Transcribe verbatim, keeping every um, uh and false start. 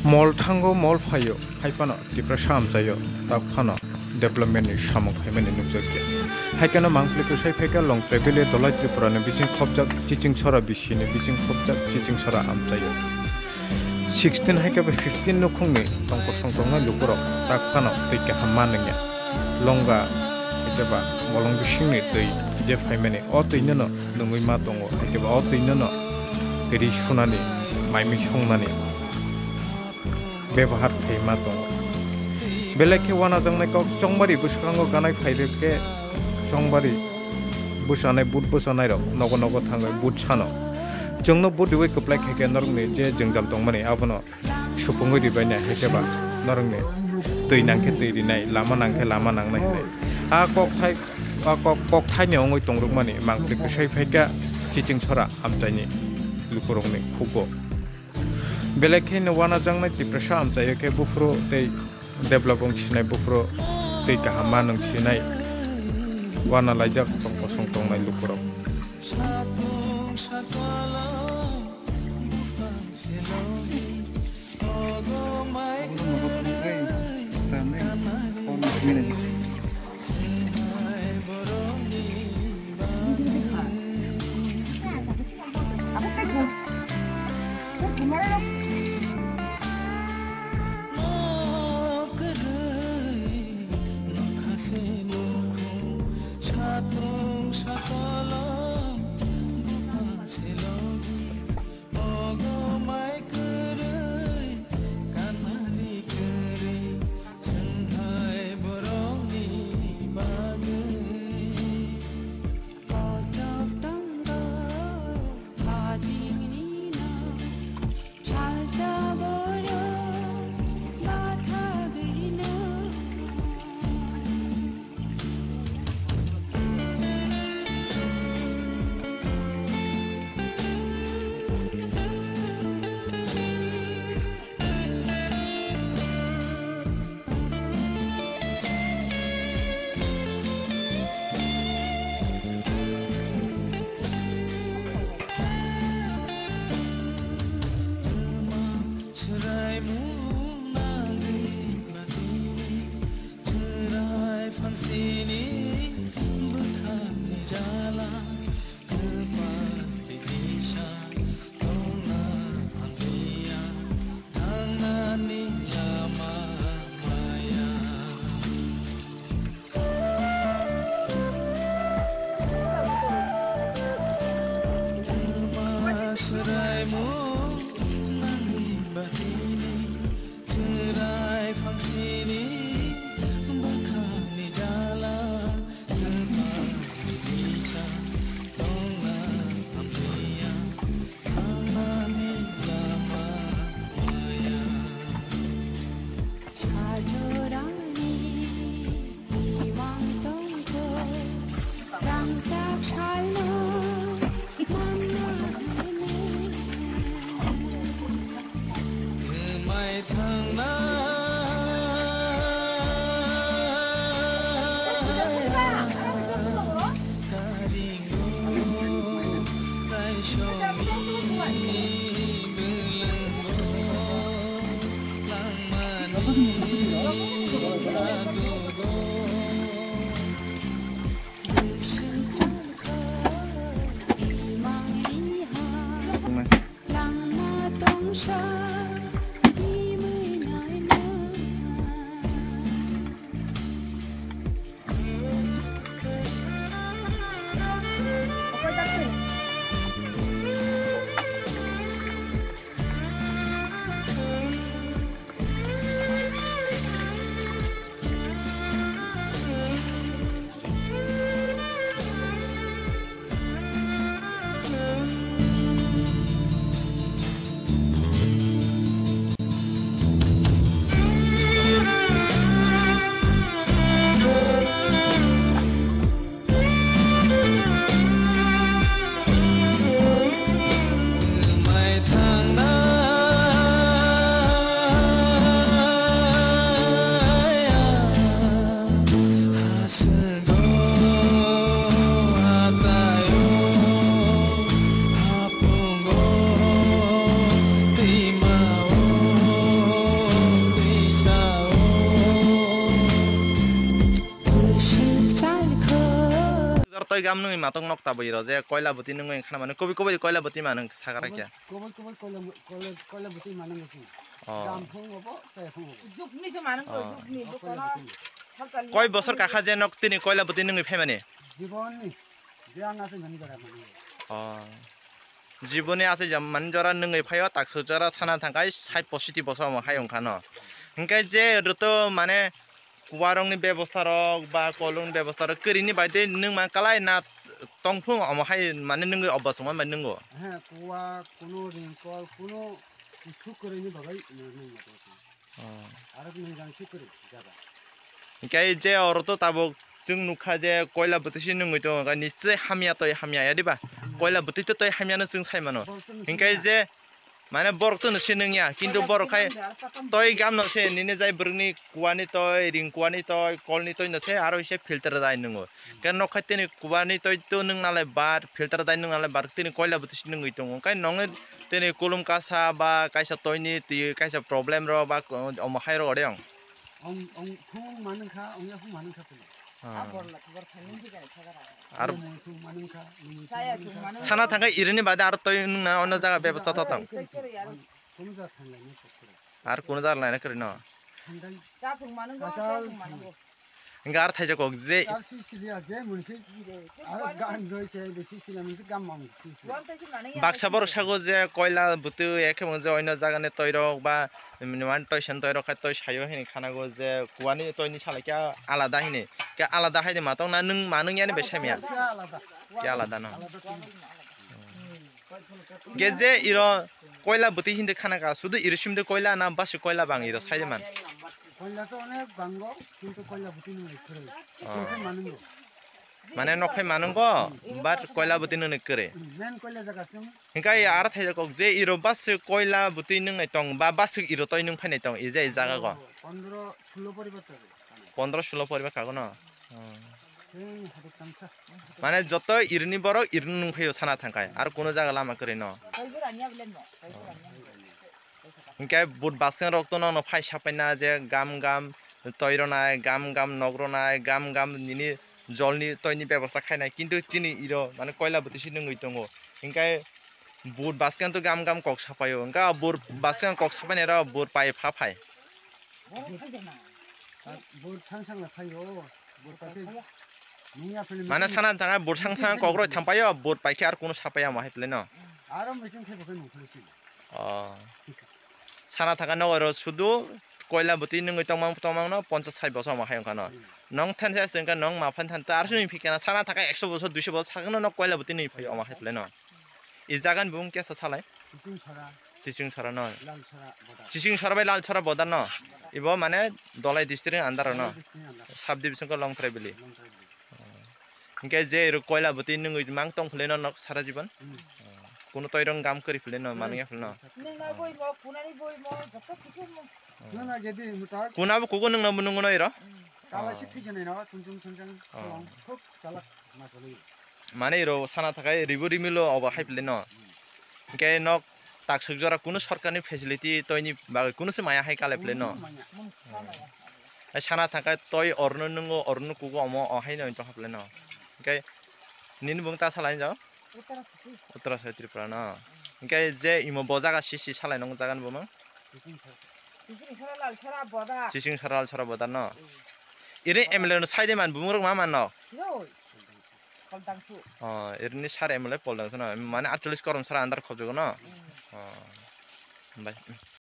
Mol thango, mol phaio, hai phano Tiprasa amchaio, tak phano development ni samung khaimani nukjakya. Hai kheno mangpili kwsai phaikha Longtrai Valley Dolai Tripura ni bising khopjak Chiching Sora bisi ni bising khopjak Chiching Sora amchaio. Sixteen hai khe fifteen nukhungni tongkosong tongnai lukurok tak phano twi kaham ma nungya. Longga hai khe ba bolong bisingni twi je phaimani o twi nono nungwi ma tongo, hai khe ba o twi nono ri sunani, maimi sungnani bebohar khaima tongo. Belai khe wanajaknai kok chongbari bwskango ganai phai rwkhe chongbari bwsanai, but bwsanairok nogo nogo thangwi but sano. Chwngno but riwi kwplai khaikhe norokni je jwngjal tongmani abono supungwi ribainai, hai khe ba norokni twi nangkhe twi rinai, lama nangkhe lama nangnai hinwi. A kokthai, a kok, kokthaini wngwi tongrwkmani mangpili kwsai phaikha Chiching Sora amchaini lukurokni khugo. Belai kheno wanajaknai Tiprasa amchaio khe buphuru tei develop wng sinai buphuru tei kaham ma nung sinai wana laijak tong kosong tongnai lukurok. Gam nungwi matok nok tabwi ro je koila bwtwi nungwi khana mani kobi kobi koila bwtwi manung sakara kya. Kobai kobai koila koila koila bwtwi manung nungwi. Oh. Gam phung obo, chai phung obo. Jukni se manung to, oh, jukni bo kono. Koi bosor kakha je nok tini koila bwtwi nungwi phaimani? Jibonni. Je ang asai mani jora mani. Oh. Jiboni asai jam mani jora nungwi phaio, taksa jora sana thangkai sait positi boso omo hai wngkha no. Hingkai je roto mane kuwarokni bebosta rok ba kolongni bebosta rok kwrwini bai tei nwng man kalai na tongphung omo hai mane nwngwi obosongma bai nwngo. He, kuwa kuno ringkol kuno kusu kwrwini bagwi nwng nwng ma tongphung. Oh. Aro nwng rang si kwrwi jaga. Hingkai je oro to tabuk chwng nukha je koila bwtwi si nwngwi tongo, hingkai nichai hamya toi hamya ya diba? Hamya. Koila bwtwi to toi hamya no chwng sai mano. Borok to nwng hingkai siya. Je Mane borok to no se nung ya, kintu borok khai toi gam no se nini jai bwrwkni kuwani toi, ring kuwani toi, kolni toi no se aro ise filter dai nungo. Khe nok khai tini kuwani toi to nung nalai bar, filter dai nung nalai bar, tini koila bwtwi se nungwi tongo. Khai nongni tini kulum kasa ba kaisa toini twi kaisa problem ro ba omo hai ro ode ong. Ong, ong, phung manung kha, ong ya phung manung kha phung. Ah. Ar sana thangkhe irini bade aro toi nungna ono jaga bebostha to tong. Ar kuno jaga laina kwrwi no. Hingke ar thaijak kok je. Baksa borok sago je koila bwtwi ekhe mung je oino jaga ni toirok ba mane toisa ni toirok khai toi sayo hini khanago je kuwani toini salai khe alada hini. Khe alada hai de matong na nwng manung yani bai saimaya. Khe alada no. Khe je iro koila bwtwi hindi khana ka sudu iro simde koila na basi koila bang iro sai de man. Koila to onek bango, kintu koila bwtwi nung lai khwrwi. Oh. Kintu manungo. Mane nokhai manungo, but koila bwtwi nung ni kwrwi. Main koila jaga chwng. Hingke aro thaijak kok je iro basi koila bwtwi nung nai tong ba basi iro toi nung phai nai tong ije jaga go. Pondro sulo poribar to. Pondro sulo poribar kago no. Hmm. Mane joto irini borok irini nung phaio sana thangkai. Ar kuno jaga lama kwrwi no. Hingke but basken rok to nono phai sapaina je gam gam toi ronai, gam gam nok ronai, gam gam nini jolni toini bebosta khainai. Kintu tini iro mane koila bwtwi si nungwi tongo. Hingke but basken to gam gam kok sapaio. Hingke but basken kok sapainai rok but pai pha phai. Bor thang thang la phaio, bor paikhe nung ya phele. Mane sana thangkha bor thang thang kokroi thampaio, bor paikhe ar kuno sapaiya mo hai phele no. Aro meeting khe bo khe nung phele si. Oh. Sana thangkha no oro sudu koila bwtwi nungwi tongmang tongmang no ponchas sai boso mo hai wngkha no. Hmm. Nong thansa se wngkha nong ma phan than ta ar sini phikana sana thangkha ekso boso duiso boso sakno no koila bwtwi nungwi phaio mo hai phele no. I jagan bung kesa salai. Chising sara. Chising sara no. Lal sara boda. Chising sara bai lal sara boda no. Ibo mane Dolai district under no. Dolai district under. Sub division ko Longtrai Valley. Longtrai Valley. Hingke je iro koila bwtwi nungwi mang tong phule no nok sara jibon. Hmm. Kuno toirong gam kori phule no manung ya phule no. Nungna boi mo, kunani boi mo, joto kisu mo. Nuna gedi mutak. Kuna bo kugo nungna bo nungo no iro. Kala si thijani no, chung chung chung chung. Oh. Khuk chalak ma choli. Mane iro sana thakai ribu rimilo obo hai phile no. Hingke nok taksuk jora kunu sorkarni facility toini bagwi kunu se maya hai kale phile no. Kunu maya. Hai sana thakai toi orno nungo orno kugo omo o hai no tongkha phile no. Hingke nini bung ta salai jao? Uttara Sati. Uttara Sati Tripura no. Hingke je imo bo jaga si si salai nong jaga ni bumung? Chising sara lal sara boda. Chising sara lal sara boda no. Iri M L A no sai de man bumung rok ma man no? Siroi. Pol dangsu. Oh, irini sar M L A pol dangsu no. Mane aatcholish korom sara andar khobjogo no. Oh. Bai.